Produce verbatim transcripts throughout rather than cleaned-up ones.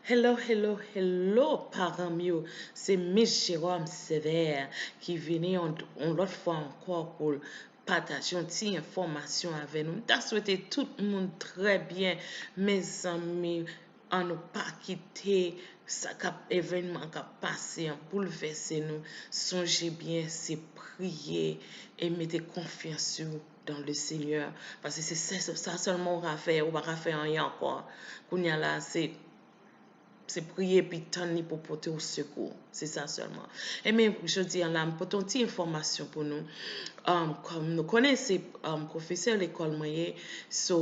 Hello, hello, hello, paran m yo. Se Miss Jérôme Sévère ki vini yon, yon lòt fwa ankò pou l pataje yon ti enfòmasyon avè nou. M ta swete tout moun trè byen. Mezanmi, ann nou pa kite sa k ap, evènman k ap pase an boulvèse nou. Sonje byen, se priye e mete konfyans ou dans le Seigneur. Paske se sa, sa sèlman ou ka fè, ou pa ka fè anyen ankò. Kounye a la, se se priye epi tann li pou pote w sekou. Se sa sèlman. Ebyen, jodi a la, m pote yon ti enfòmasyon pou nou. Um, kòm nou konnen, se um, pwofesè lekòl mwen ye. So,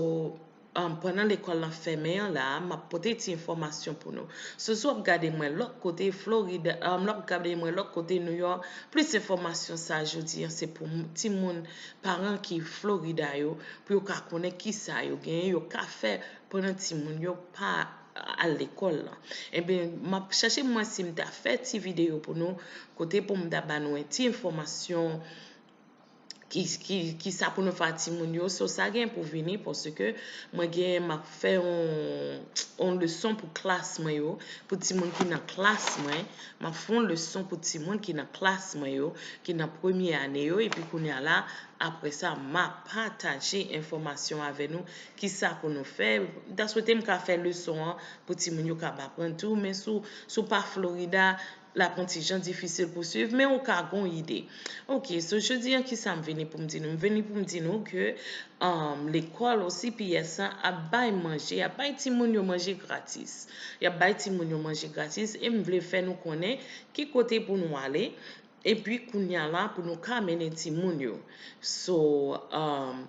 um, pandan lekòl lan fèmen an la, m ap pote ti enfòmasyon pou nou. So, si w ap gade mwen lòt kote Florida, um, lè w ap gade mwen lòt kote New York, plis enfòmasyon sa jodi an, se pou m- timoun, paran ki Florida yo, pou yo ka konnen kisa yo genyen, yo ka fè pandan timoun yo pa al lekòl lan. Ebyen, m ap chèche mwen si m ta fè ti videyo pou nou, kote pou m ta ba nou yon ti enfòmasyon ki, ki, ki sa pou nou fè a timoun yo. So, sa gen pou vini, paske mwen gen, m ap fè yon, yon leson pou klas mwen yo, pou timoun ki nan klas mwen. M ap fè yon leson pou timoun ki nan klas mwen yo, ki nan premye ane yo, epi kounye a la, apre sa, m ap pataje enfòmasyon avè nou, ki sa pou nou fè. M ta swete m ka fè leson an pou timoun yo kab aprann tou, men si w, si w pa Florida, l ap yon ti jan difisil pou swiv, men ou ka gon ide. Ok, so jodi an, ki sa m vini pou m di nou? M vini pou m di nou ke um, lekòl O C P S lan ap bay manje, ap bay timoun yo manje gratis. Y ap bay timoun yo manje gratis, e m vle fè nou konnen ki kote pou nou ale, epi kounye a la pou nou ka mennen timoun yo. So, um,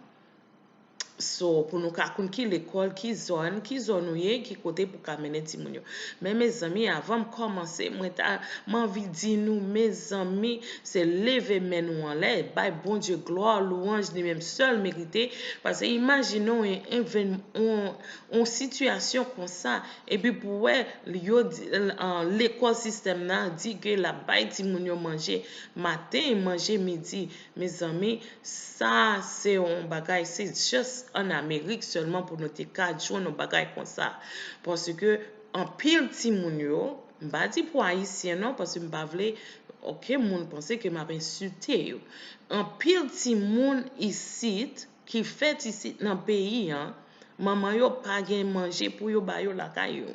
so, pou nou ka konn ki lekòl, ki zòn, ki zòn ou ye, ki kote pou ka mennen timoun yo. Men mezanmi, avan m kòmanse, mwen ta, m anvi di nou, mezanmi, se leve men nou anlè, bay Bondye glwa, lwanj li menm sèl merite, paske imajine w yon, yon, yon, yon sitiyasyon konsa, epi pou wè, yo di, an, lekòl sistèm nan di ke l ap bay timoun yo manje maten, manje midi. Mezanmi, sa se yon bagay, se just ann Amerik sèlman pou nou te ka jwenn yon bagay konsa. Paske anpil timoun yo, m pa di pou Ayisyen non, paske m pa vle okenn moun panse ke m ap ensilte yo. Anpil timoun isit, ki fèt isit nan peyi an, manman yo pa gen manje pou yo ba yo lakay yo.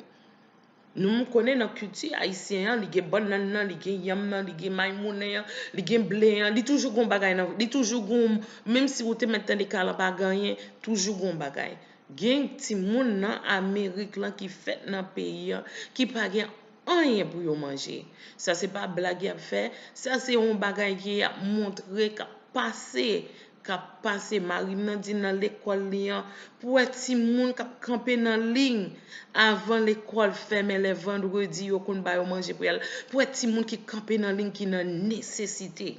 Nou konnen nan kilti ayisyen an, li gen bannann nan, li gen yanm nan, li gen maymounen an, li gen ble an, li toujou gon bagay nan, li toujou gon, menm si ou te mèt tande kalan pa gen anyen, toujou gon bagay. Gen timoun nan Amerik lan ki fèt nan peyi an, ki pa gen anyen pou yo manje. Sa se pa blag y ap fè, sa se yon bagay ke y ap montre k ap pase, k ap pase. Mari m nan di nan lekòl li an, pou wè timoun k ap kanpe nan liy avan lekòl fèmen lè vandredi yo konn ba yo manje pou y al, pou wè timoun ki kanpe nan liy ki nan nesesite.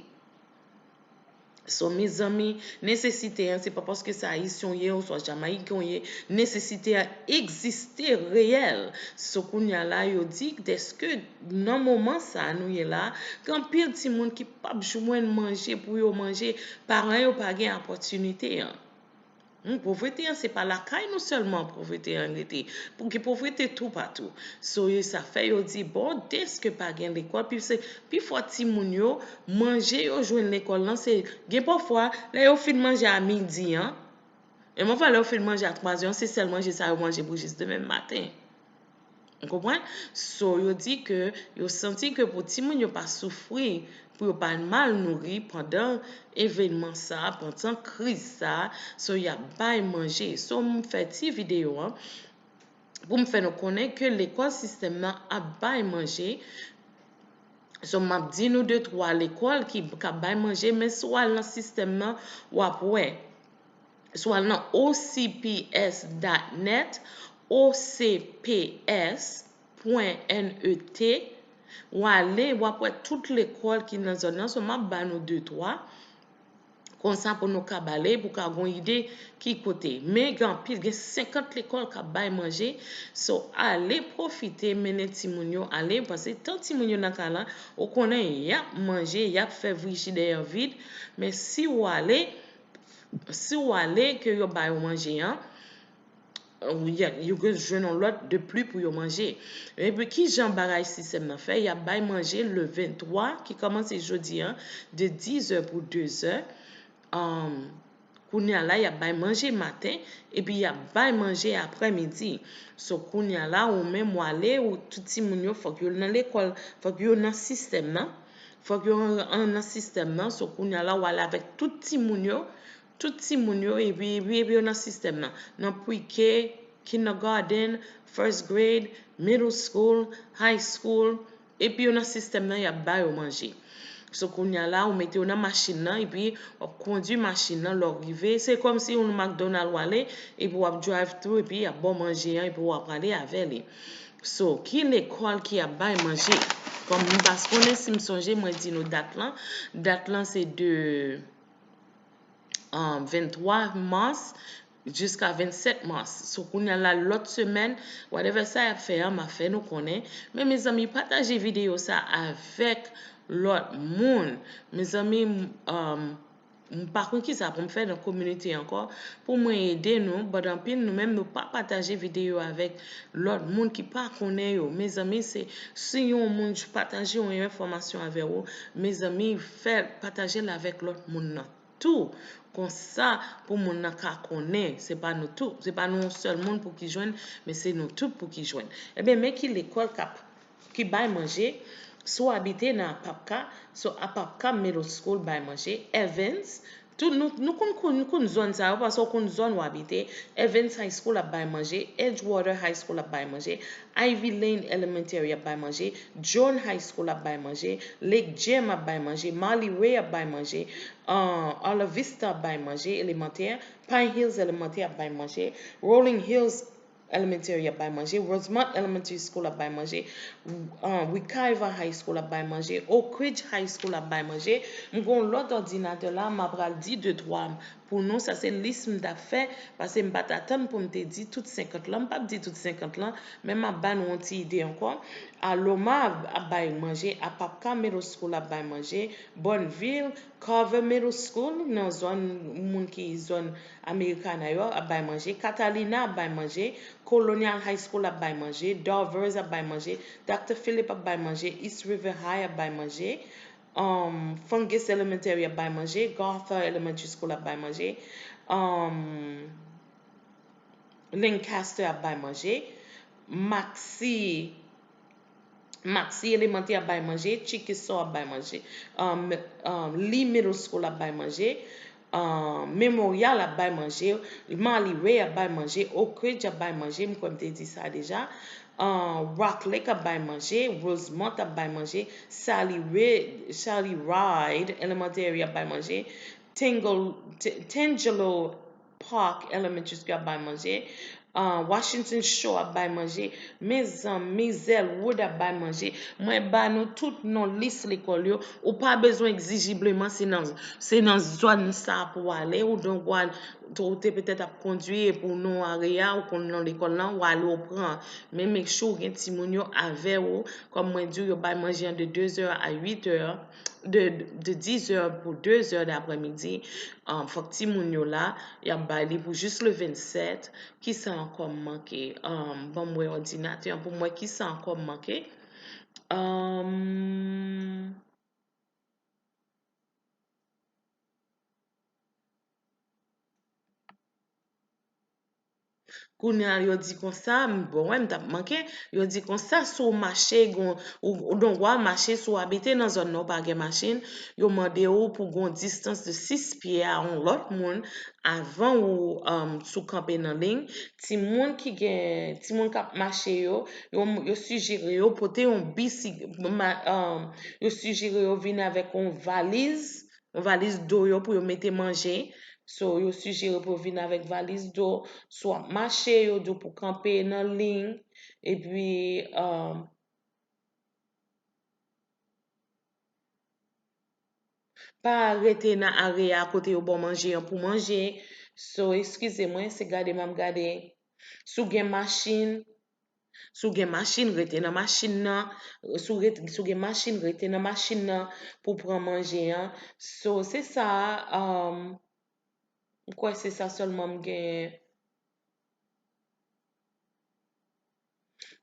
So, mezanmi, nesesite an, se pa paske se Ayisyen w ye, oswa Jamayiken w ye, nesesite a egziste reyèl. So, kounye a la, yo di, dèske nan moman sa a nou ye la, gen anpil timoun ki p ap jwenn manje pou yo manje, paran yo pa gen opòtinite an. Hmm, povrete an, se pa lakay nou sèlman povrete an rete. Pou gen povrete toupatou. So, e sa fè yo di, bon, dèske pa gen lekòl, pi se, pifò timoun yo, manje yo jwenn lekòl lan, se, gen pafwa, lè yo fin manje a midi an, e pafwa lè yo fin manje a twazè an, se sèl manje sa yo manje pou jis demen maten. Ou konprann? So, yo di ke yo santi ke pou timoun yo pa soufri, pou yo pa mal nouri pandan evènman sa a, pandan kriz sa a, so y ap bay manje. So, m fè ti videyo an pou m fè nou konnen ke lekòl sistèm nan ap bay manje. So, m ap di nou de twa lekòl ki, k ap bay manje, men si w al nan sistèm nan, w ap wè. Si w al nan O C P S dot net, O C P S pwen net, w ale, w ap wè tout lekòl ki nan zòn nan. So, m ap ba nou de twa. Konsa pou nou kab ale, pou ka gon ide ki kote. Men gen anpil, gen senkant lekòl k ap bay manje. So, ale pwofite mennen timoun yo ale, paske tan timoun yo nan kay lan, ou konnen y ap manje, y ap fè frijidè an vid. Men si w ale, si w ale ke yo ba yo manje an, Ou gen, yo gen jwenn yon lòt de pli pou yo manje. Epi, ki jan bagay sistèm nan fè? Y ap bay manje le venntwa, ki kòmanse jodi a, de dizè pou dezè. Um, kounye a la, y ap bay manje maten, epi y ap bay manje aprèmidi. So, kounye a la, ou menm w ale, ou tout timoun yo, fòk yo nan lekòl, fòk yo nan sistèm nan. Fòk yo an, an, nan sistèm nan. So, kounye a la, w ale avèk tout timoun yo, tout timoun yo, epi, epi, epi yo nan sistèm nan. Nan pre-K, kindergarten, first grade, middle school, high school, epi yo nan sistèm nan, y ap ba yo manje. So, kounye a la, ou mete yo nan machin nan, epi w ap kondui machin nan, lè w rive, se kòmsi yon McDonald w ale, epi w ap drive through, epi y ap ba w manje an, epi w ap ale avè li. So, ki lekòl ki ap bay manje? Kòm m pa konnen si m sonje, mwen di nou dat lan. Dat lan se de, um, venntwa mas jiska vennsèt mas. So, kounye a la, lòt semèn, whatever sa y ap fè an, m a fè nou konnen. Men, mezanmi, pataje videyo sa avèk lòt moun. Mezanmi, m, um, m pa konn ki sa pou m fè nan kominote ankò, pou mwen ede nou, but anpil nou menm nou pa pataje videyo avèk lòt moun ki pa konnen yo. Mezanmi, se, si yon moun pataje yon enfòmasyon avè ou, mezanmi, fè, pataje l avèk lòt moun nan tou. Konsa, pou moun nan ka konnen, se pa nou tou, se pa nou yon sèl moun pou ki jwenn, men se nou tout pou ki jwenn. Ebyen, men ki lekòl k ap, ki bay manje, si w abite nan Apapka, so Apapka Middle School bay manje, Evans, tout nou, nou konn, konn, nou konn zòn sa yo, paske w konn zòn w abite, Evans High School ap bay manje, Edgewater High School ap bay manje, Ivy Lane Elementary ap bay manje, John High School ap bay manje, Lake Gym ap bay manje, Marley Way ap bay manje, uh, Isla Vista ap bay manje, elemantè, Pine Hills Elemantè ap bay manje, Rolling Hills Elementary ap bay manje, Rosemont Elementary School ap bay manje, uh, Wekiva High School ap bay manje, Oak Ridge High School ap bay manje. M gen yon lòt òdinatè la, m a pral di de twa pou nou. Sa se lis m t ap fè, paske m pa t atann pou m te di tout senkant lan. M p ap di tout senkant lan, men m ap ba nou yon ti ide ankò. Aloma ap bay manje, Apapka Middle School ap bay manje, Bonneville, Carver Middle School, nan zòn moun ki zòn Americana yo, ap bay manje, Catalina ap bay manje, Colonial High School ap bay manje, Dovers ap bay manje, Doctor Philip ap bay manje, East River High ap bay manje, um, Fungus Elementary ap bay manje, Gartha Elementary School ap bay manje, um, Lancaster ap bay manje, Maxie, Maxie Elemantè ap bay manje, Chickasaw ap bay manje, um, um, Lee Middle School ap bay manje, uh, Memorial ap bay manje, Marley Way ap bay manje, Oak Ridge ap bay manje, m kwè m te di sa deja. Uh, Rock Lake ap bay manje, Rosemont ap bay manje, Sally Ri-, Sally Ride Elementary ap bay manje, Tingle, T-, Tangelo Park Elementary School ap bay manje, uh, Washington Shore ap bay manje, mezanmi, Zellwood ap bay manje. Mwen ba nou tout non lis lekòl yo. Ou pa bezwen egzijibleman se nan, se nan zòn sa pou w ale. Ou donk w al, ou te petèt ap kondui epi w nan yon areya, ou konn non lekòl lan, ou ale ou pran. Men make sure w gen timoun yo avè w. Kòm mwen di w, yo bay manje an de de zè a uit è, de, de dix heures pou de zè daprèmidi. Um, fòk timoun yo la, y ap bay li pou jis le vennsèt. Kisa ankò m manke? Um, ban m wè òdinatè an pou m wè kisa ankò m manke. Um, Kounye a, yo di konsa, m, bon, wè, m t ap manke. Yo di konsa, si w mache, gon, ou, ou donk, w a mache, si w abite nan zòn nan, ou pa gen machin, yo mande w pou gon distans de sis pye a yon lòt moun avan ou, um, si w kanpe nan liy. Timoun ki gen, timoun k ap mache yo, yo, yo sijere yo pote yon bisi-, ma-, um, yo sijere yo vin avèk yon valiz, yon valiz do yo pou yo mete manje. So, yo sijere pou yo vin avèk valiz do. Si w ap mache, yo di w pou kanpe nan liy. Epi, um, pa rete nan areya kote yo ba w manje an pou manje. So, eskize mwen, se gade m ap gade. Si w gen machin, Si w gen machin, rete nan machin nan. Si w ret-, si w gen machin, rete nan machin nan pou w pran manje an. So, se sa, um, m kwè se sa sèlman m gen.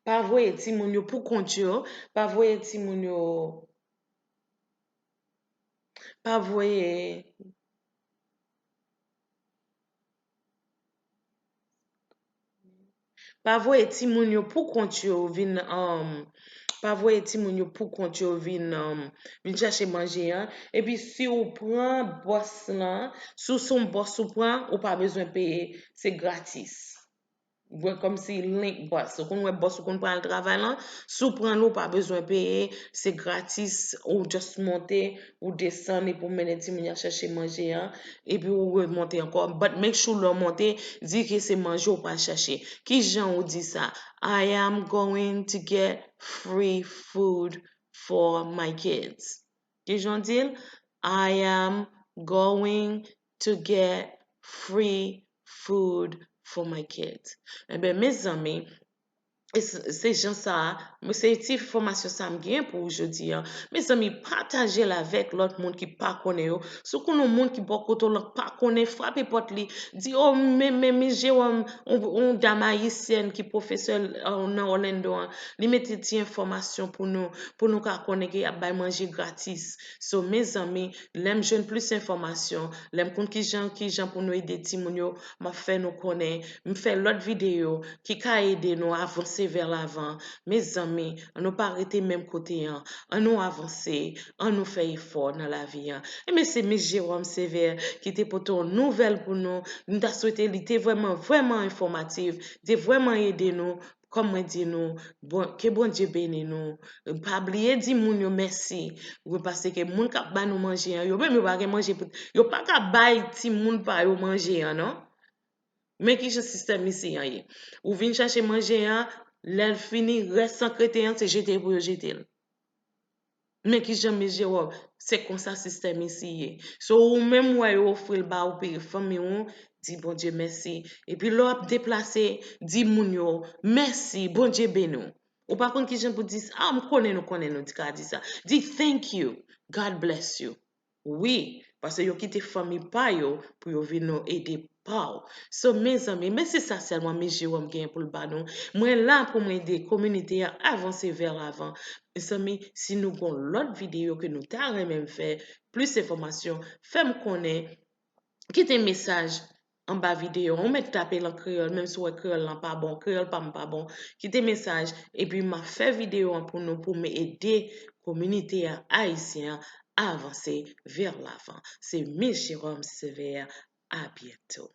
Pa voye timoun yo pou kont yo, pa voye timoun yo, pa voye, pa voye timoun yo pou kont yo vin, um, pa voye timoun yo pou kont yo vin, um, vin chache manje an. Epi si w pran bòs lan, si w se yon bòs ou pran, ou pa bezwen peye, se gratis. Wè, kòmsi link bòs. Ou konn wè bòs ou konn pran al travay lan. Si w pran l, ou pa bezwen peye. Se gratis. Ou just monte, ou desann epi w mennen timoun yo chèche manje an. Epi ou remonte ankò. But make sure lè w monte, di ke se manje w pral chèche. Ki jan ou di sa? I am going to get free food for my kids. Ki jan w di l? I am going to get free food for my kids. Enben, mezanmi, e se se jan sa a, se ti enfòmasyon sa a m gen pou ou jodi a. Mezanmi, pataje l avèk lòt moun ki pa konnen yo. Si w konnen yon moun ki bò kote w lan pa konnen, frape pòt li. Di, "O, men, men, men Jewòm, yon, yon dam ayisyèn ki pwofesè, uh, nan Orlando an, li mete ti enfòmasyon pou nou, pou nou ka konnen ke y ap bay manje gratis." So, mezanmi, lè m jwenn plis enfòmasyon, lè m konn kijan, kijan pou nou ede timoun yo, m ap fè nou konnen. M fè lòt videyo ki ka ede nou avanse vè lavan. Mezanmi, ann nou pa rete menm kote an. Ann nou avanse, ann nou fè efò nan lavi an. Enben, se Mis Jewòm Sevè ki te pote yon nouvèl pou nou. M ta swete li te vrèman, vrèman enfòmatif, te vrèman ede nou. Kòm mwen di nou, bon, ke Bondye beni nou. Pa bliye di moun yo mèsi. Wi, paske moun k ap ba nou manje an, yo menm yo pa gen manje pou, yo pa ka bay timoun pa yo manje an, non. Men kijan sistèm isi an ye. Ou vin chache manje an, lè l fini, rès an k rete an, se jete pou yo jete l. Men kijan Mis Jewòm, se konsa sistèm isi ye. So, ou menm wè yo ofri l ba ou, pi fanmi w, di Bondye mèsi. Epi lè w ap deplase, di moun yo, "Mèsi, Bondye beni w." Ou pa konn kijan pou di sa? Ah, m konnen nou konnen nou ka di sa. Di, "Thank you, God bless you." Wi, paske yo kite fanmi pa yo pou yo vin nou ede pa w. So, mezanmi, men se sa sèlman Mis Jewòm gen pou l ba nou. Mwen la pou mwen ede kominote a avanse vè lavan. Mezanmi, si nou gon lòt videyo ke nou ta renmen m fè, plis enfòmasyon, fè m konnen, kite mesaj anba videyo an. Ou mèt tape l an kreyòl, menm si w wè kreyòl lan pa bon, kreyòl pa m pa bon. Kite mesaj, epi m ap fè videyo an pou nou, pou m ede kominote a ayisyen an avanse vè lavan. Se Mis Jewòm Sevè, a byento.